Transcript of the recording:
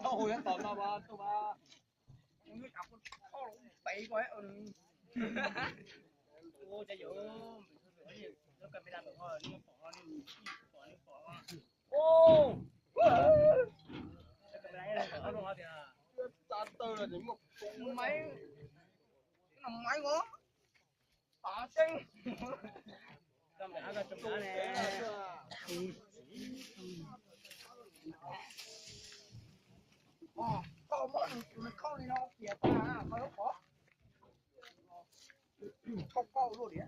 Tau hu nyob tom no mas, tau mas. Ua cas yog lub camera pom, pom, pom. Ua, camera pom tias, tsa taw los muaj, maiv, maiv os. Tav tseeb. Koj muab nws khauj li no tias tag, koj lub pov. Khauj koj luaj li.